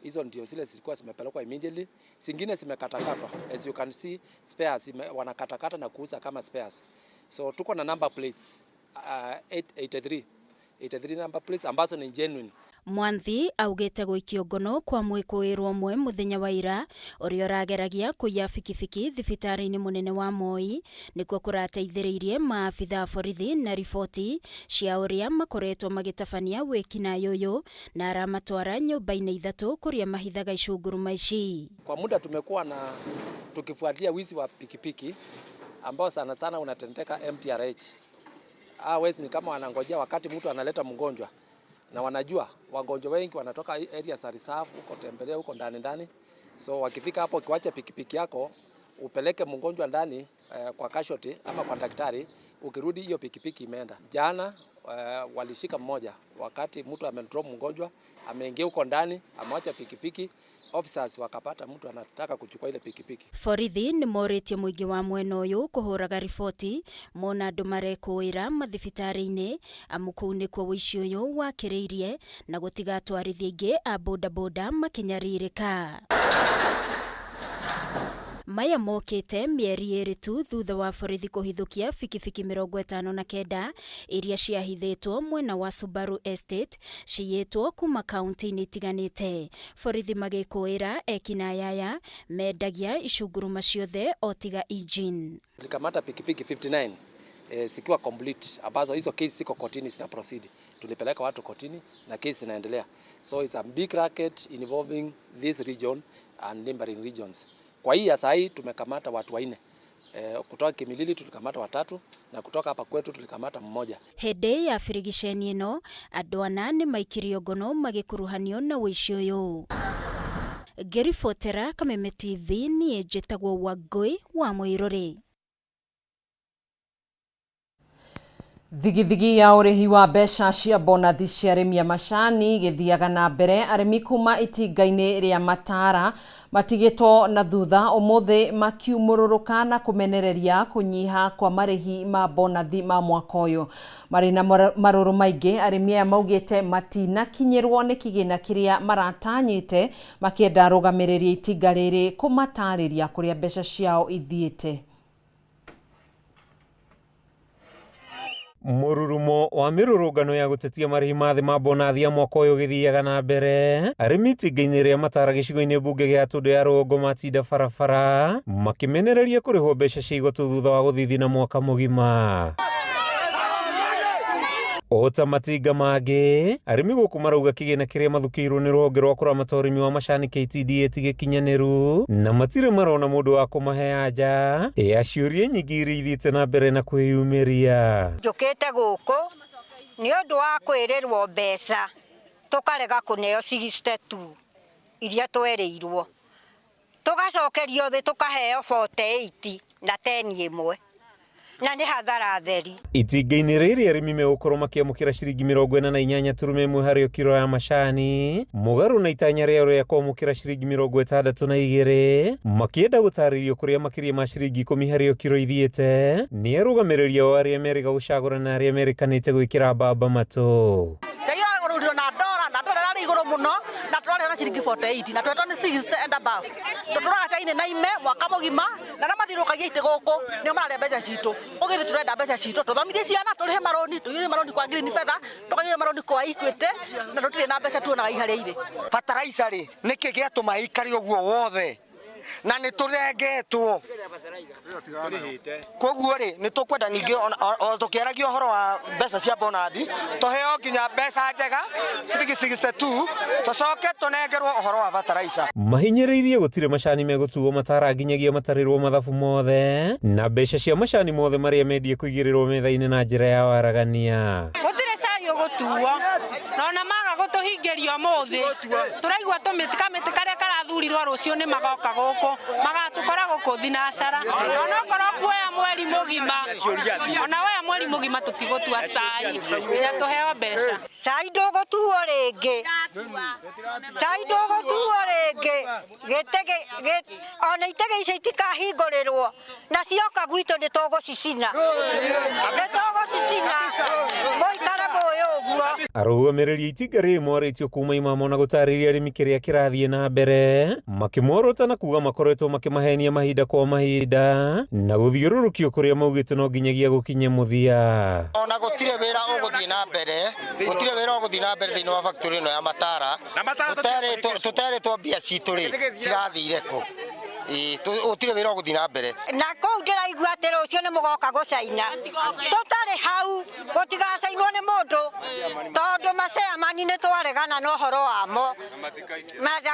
Hizo ndio zile zilikuwa zimepelekwa immediately, zingine zimekatakatwa, as you can see spares wanakatakata na kuuza kama spares. So tuko na number plates 83 number plates ambazo ni genuine. Mwanthi augĩte gũikio ngono kwa mwĩkũĩrwo ũmwe mũthenya wa ira ũrĩa ũrageragia kũiya bikibiki thibitarĩ-inĩ mũnene wa Moi nĩkuo kũrateithĩrĩirie maabitha a borithi na riboti cia ũrĩa makoretwo magĩtabania wĩkinaĩ ũyũ na aramatwara nyũmba-inĩ ithatũ kũrĩa mahithaga icunguruma ici. Kwa muda tumekuwa na tukifuatilia wizi wa pikipiki ambao sana sana unatendeka MTRH. Hawa wezi ni kama wanangojea wakati mtu analeta mgonjwa, na wanajua wagonjwa wengi wanatoka area za reserve huko tembelea huko ndani ndani, so wakifika hapo, ukiwacha pikipiki yako upeleke mgonjwa ndani kwa casualty ama kwa daktari, ukirudi hiyo pikipiki imeenda. Jana walishika mmoja wakati mtu amedrop mgonjwa, ameingia huko ndani, amewacha pikipiki Officers wakapata mtu anataka kuchukua ile pikipiki. Borithi nĩ morĩtie mũingĩ wa mwena ũyũ kũhũraga riboti mona andũ marekũĩra mathibitarĩ-inĩ amu kũu nĩkuo ũici ũyũ wakĩrĩirie na gũtiga atwarithia aingĩ a bodaboda makĩnyarirĩka. Maya mokĩte mĩeri ĩrĩ tu thutha wa borithi kũhithũkia bikibiki 59 iria ciahithĩtwo mwena wa Subaru Estate ciyĩtwo kuma kaunti-inĩ itiganĩte. Borithi magĩkũĩra ekinaĩ aya mendagia icunguruma ciothe o tiga engine. Tulikamata pikipiki 59 zikiwa complete ambazo hizo case ziko kotini zina proceed. Tulipeleka watu kotini na case zinaendelea. So it's a big racket involving this region and neighboring regions. Kwa hii ya sahi tumekamata watu 4. Kutoka Kimilili tulikamata 3 na kutoka hapa kwetu tulikamata 1. Hĩndĩ ya birigiceni ĩno andũ 4 nĩ maikirio ngono magĩkuruhanio na ũici ũyũ. Ngĩribotera Kameme TV niĩ njĩtagwo Wangũi wa Mũirũrĩ. Thigithigi ya ũrĩhi wa mbeca cia bonathi cia arĩmi a macani gĩthiaga na mbere arĩmi kuma itinga-inĩ rĩa Matara matigĩtwo na thutha ũmũthĩ makiumũrũrũka na kũmenereria kũnyiha kwa marĩhi ma bonathi ma mwaka ũyũ. Marĩ na marũrũ maingĩ arĩmi aya maugĩte matinakinyĩrwo nĩ kĩgĩna kĩrĩa maratanyĩte makĩenda arũgamĩrĩri a itinga rĩrĩ kũmatarĩria kũrĩa mbeca ciao ithiĩte. Mũrurumo wa mĩrũrũngano ya gũtetia marĩhi ma thĩ ma bonathi ya mwaka ũyũ ũgĩthiaga na mbere arĩmi itinga-inĩ rĩa Matara gĩcigo-inĩ mbunge gĩa Tũndũ ya Rũgongo matinda barabara makĩmenereria kũrĩhwo mbeca cia igotũ thutha wa gũthithina mwaka mũgima. O ta matinga mangĩ arĩmi gũkũ marauga kĩgĩna kĩrĩa mathukĩirwo nĩ rũhonge rwa kũramata ũrĩmi wa macani KTDA ti gĩkinyanĩru na matirĩ marona mũndũ wa kũmahe anja ya ciũria nyingĩ iria ithiĩte na mbere na kwĩyumĩria. Njũkĩte gũkũ nĩ ũndũ wa kwĩrĩrwo mbeca tũkarega kũneo 62 iria twerĩirwo tũgacokerio thĩ tũkaheo 48 na 10 ĩmwe na nĩ hathara theri. Itinga-inĩ rĩrĩ arĩmi megũkorwo makĩamũkĩra ciringi 48.1 harĩ kiro ya macani mũgarũ na itanya rĩao rĩa kwamũkĩra ciringi 62 makĩenda gũtarĩrio kũrĩa makĩria ma ciringi 10 harĩ kiro ithiĩte nĩ arũgamĩrĩri ao arĩa merĩga gũcagũra na arĩa merĩkanĩte gwĩkĩra mbamba matũ. Cai na ndora na ndora rarĩ igũrũ mũno na tũrarĩha na ciringi 48 na twetwo nĩ 60 and above. Tũtũraga cai-inĩ na ime mwaka mũgima na arĩa mathiũrũrũkagia itĩ gũkũ nĩo mararĩa mbeca citũ. Ũgĩthiĩ tũrenda mbeca citũ tũthomithie ciana tũrĩhe marũni tũiyũrie marũni kwa Green Feather tũkaiyũria marũni kwa Equity na tũtirĩ na mbeca tuonaga iharĩa irĩ. Fertilizer rĩ nĩkĩ gĩatũma ĩikare ũguo wothe na nĩ tũrengetwo koguo rĩ nĩ tũkwenda ningĩ o tũkĩaragia ũhoro wa mbeca cia bonathi tũheo nginya mbeca njega ciringi 62 tũcoke tũnengerwo ũhoro wa fertilizer. Mahinyĩrĩirie gũtirĩ macani megũtuo Matara nginyagia matarĩrwo mathabu mothe na mbeca cia macani mothe marĩa mendie kũigĩrĩrwo metha-inĩ na njĩra ya waragania. Gũtirĩ cai ũgũtuo na ona maga gũtũhingĩria ũmũthĩ tũraigua kamĩtĩ karĩa karathurirwo rũciũ nĩ magoka gũkũ magatũkora gũkũ thinacara onokorwo kuoya mweri mũgima ona woya mweri mũgima tũtigũtua cai nginya tũheo mbeca. Cai ndũgũtuo rĩngĩ, cai ndũgũtuo rĩngĩ, ona itege icio itikahingũrĩrwo na cioka gwitũ nĩ tũgũcicina, nĩ tũgũcicina mũikare mũĩ ũguo. Arũgamĩrĩri itinga rĩrĩ morĩtio kuma imamo na gũtarĩria arĩmi kĩrĩa kĩrathiĩ na mbere makĩmorota na kuga makoretwo makĩmahenia mahinda kwa mahinda na gũthiũrũrũkio kũrĩa maugĩte no nginyagia gũkinye mũthia. Ona gũtirĩ wĩra ũgũthiĩ na mbere, gũtirĩ wĩra ũgũthiĩ na mbere thĩinĩ wa factory ĩno ya Matara tũterĩtwo mbia citũ rĩ cirathire kũ. Gũtirĩ wĩra ũgũthiĩ na mbere. Na kũu ndĩraigua atĩ rũciũ nĩ mũgoka gũcaina tũtarĩ hau gũtigacainwo nĩ mũndũ tondũ maceamani nĩ twaregana na ũhoro wamo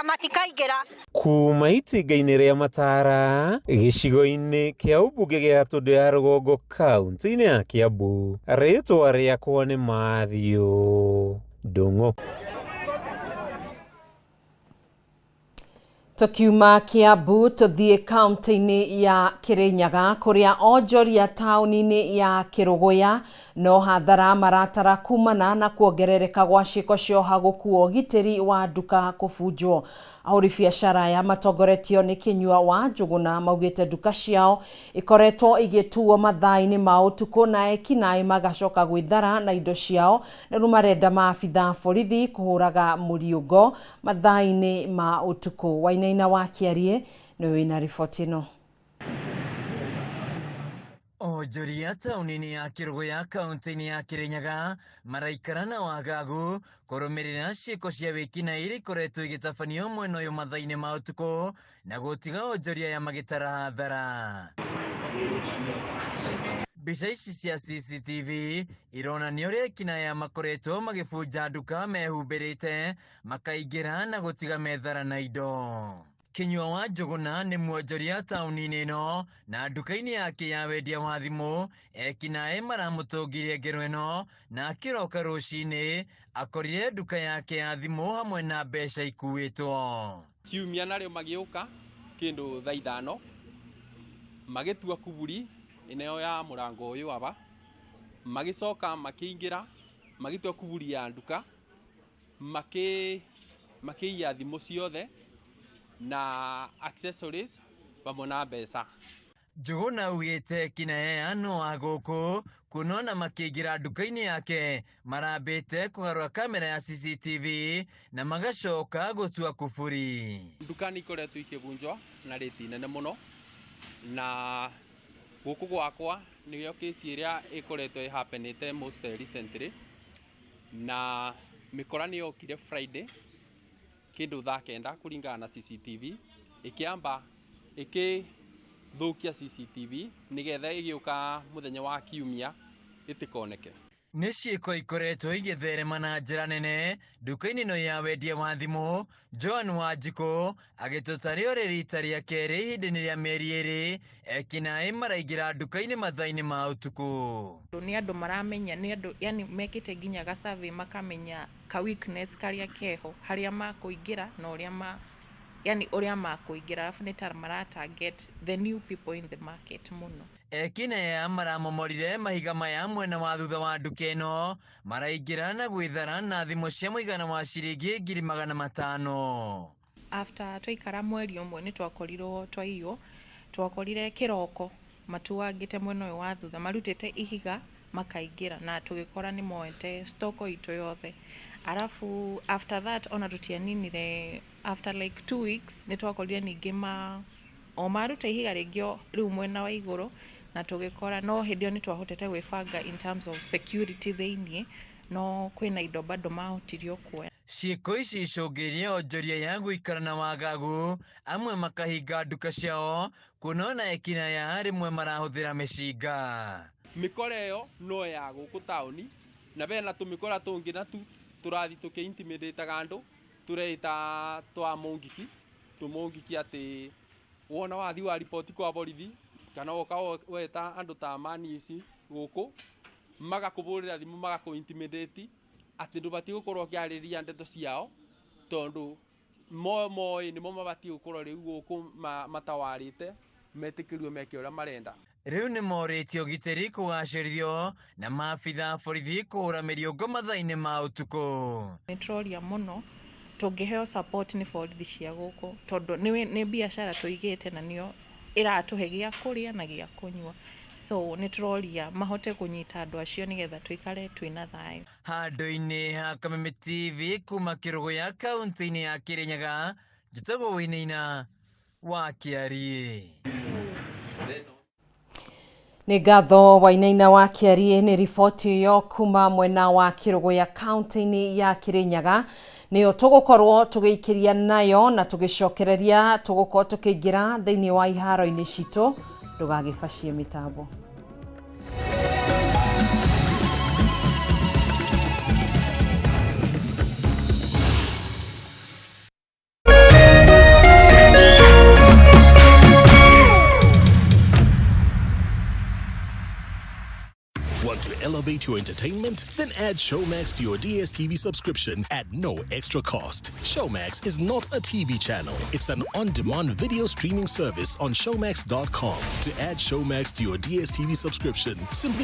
matikaingĩra. Kuma itinga-inĩ rĩa Matara gĩcigo-inĩ kĩa ũmbunge gĩa Tũndũ ya Rũgongo kaunti-inĩ ya Kiambu rĩtwa rĩakwa nĩ Matthew Ndung'u. Tukiuma Kiambu tuthiĩ kaunti-inĩ ya Kirinyaga kũrĩa onjoria taũni-inĩ ya Kĩrũgũya no hathara maratara kumana na kuongerereka gwa ciĩko cia ũhagũku wa ũgitĩri wa nduka kũbunjwo. Ahũri biacara aya matongoretio nĩ Kĩnyua wa Njũgũna maugĩte nduka ciao ikoretwo igĩtuo mathaa-inĩ ma ũtukũ na ekinaĩ magacoka gwĩthara na indo ciao na rĩu marenda maabitha a borithi kũhũraga mũriũngo mathaa-inĩ ma ũtukũ. Wainaina wa Kĩarie nĩwe wĩna riboti ĩno. Onjoria taũni-inĩ ya Kĩrũgũya kaunti-inĩ ya Kĩrĩnyaga maraikara na wagagu kũrũmĩrĩra ciĩko cia wĩkinaĩ iria ikoretwo igĩtabanio mwena ũyũ mathaa-inĩ ma ũtukũ na gũtiga onjoria aya magĩtara hathara. Mbica ici cia CCTV ironania ũrĩa ekinaĩ aya makoretwo magĩbunja nduka mehumbĩrĩte makaingĩra na gũtiga methara na indo. Kinyua wa Njũgũna nĩ mwonjoria taũni-inĩ ĩno na nduka-inĩ yake ya wendia wa thimũ ekinaĩ maramũtũngirie ngero ĩno na akĩroka rũcinĩ akorire nduka yake ya thimũ hamwe na mbeca ikuĩtwo. Kiumia narĩo magĩũka kĩndũ thaa ithano magĩtua kuburi ĩno ya mũrango ũyũ aba, magĩcoka makĩingĩra magĩtua kuburi ya nduka makĩiya thimũ ciothe na accessories pamwe na mbeca. Njũgũna augĩte kinaya no wa gũkũ kuona ona makĩingĩra nduka-inĩ yake marambĩte kũgarũra kamera ya CCTV na magacoka gũtua kuburi. Nduka nĩ ikoretwo ikĩbunjwo na rĩti nene mũno na gũkũ gwakwa nĩyo kesi ĩrĩa ĩkoretwo ĩhapenĩte most recently, na mĩkora nĩ yokire Friday kĩndũ thaa kenda kũringana na CCTV ĩkĩamba ĩkĩthũkia CCTV nĩgetha ĩgĩũka mũthenya wa kiumia ĩtĩkoneke. Nĩ ciĩko ikoretwo igĩtherema na njĩra nene nduka-inĩ ĩno ya wendia wa thimũ. Joan Wanjikũ agĩtũtarĩo rĩ rita rĩa kerĩ ihinda-inĩ rĩa mĩeri ĩrĩ ekinaĩ maraingĩra nduka-inĩ mathaa-inĩ ma ũtukũ. Nĩ andũ maramenya, nĩ andũ yani mekĩte nginya ga survey makamenya ka weakness karĩa keho harĩa makũingĩra na ũrĩa ma yani ũrĩa makũingĩra, arabu nĩ ta mara target the new people in the market mũno. Ekinaĩ maramomorire mahiga maya mwena wa thutha wa nduka ĩno maraingĩra na gwĩthara na thimũ cia mũigana wa ciringi 500,000. After twaikara mweri ũmwe nĩ twakorirwo twaiywo, twakorire kĩroko matuangĩte mwena ũyũ wa thutha marutĩte ihiga makaingĩra na tũgĩkora nĩ moete stock itũ yothe. Arabu after that ona tũtianinire after like 2 weeks nĩ twakorire ningĩ ma o maruta ihiga rĩngĩ rĩu mwena wa igũrũ na tũgĩkora, no hĩndĩ ĩyo nĩ twahotete gwĩbanga in terms of security thĩiniĩ, no kwĩna indo bado mahotirio kuoya. Ciĩko ici icũngĩrĩirie onjoria ya gũikara na wagagu, amwe makahinga nduka ciao kuona ona ekinaĩ rĩmwe marahũthĩra mĩcinga. Mĩkora ĩyo no ya gũkũ taũni na bena tũmĩkora tũngĩ na tu tũrathiĩ tũkĩ-intimidate-aga andũ tũreita twa mũngiki tũmũngiki atĩ wona wathiĩ wa riboti kwa borithi kana woka weta andũ ta mani ici gũkũ magakũbũrĩra thimũ magakũ-intimidate atĩ ndũbatiĩ gũkorwo ũkĩarĩrĩria ndeto ciao tondũ mo moĩ nĩmo mabatiĩ gũkorwo rĩu gũkũ matawarĩte metĩkĩrio meke ũrĩa marenda. Rĩu nĩ morĩtie ũgitĩri kũgacĩrithio na maabitha borithi kũhũra mĩriũngũ mathaa-inĩ ma ũtukũ. Nĩ tũroria mũno tũngĩheo support nĩ borithi cia gũkũ tondũ nĩ biacara tũigĩte na nĩyo ĩratũhe gĩa kũrĩa na gĩa kũnyua, so nĩ tũroria mahote kũnyita andũ acio nĩgetha tũikare twĩna thayũ. Handũ-inĩ ha Kameme TV kuma Kĩrũgũya kaunti-inĩ ya Kĩrĩnyaga, njĩtagwo Wainaina wa Kĩariĩ. Nĩ ngatho Wainaina wa Kĩariĩ nĩ riboti ĩyo kuma mwena wa Kĩrũgũya kaunti-inĩ ya Kĩrĩnyaga. Nĩyo tũgũkorwo tũgĩikĩria nayo na tũgĩcokereria tũgũkorwo tũkĩingĩra thĩinĩ wa iharo-inĩ citũ. Ndũgagĩbacie mĩtambo. Want to elevate elevate your entertainment? Then add Showmax to your DSTV subscription at no extra cost. Showmax is not a TV channel. It's an on-demand video streaming service on showmax.com. To add Showmax to your DSTV subscription, simply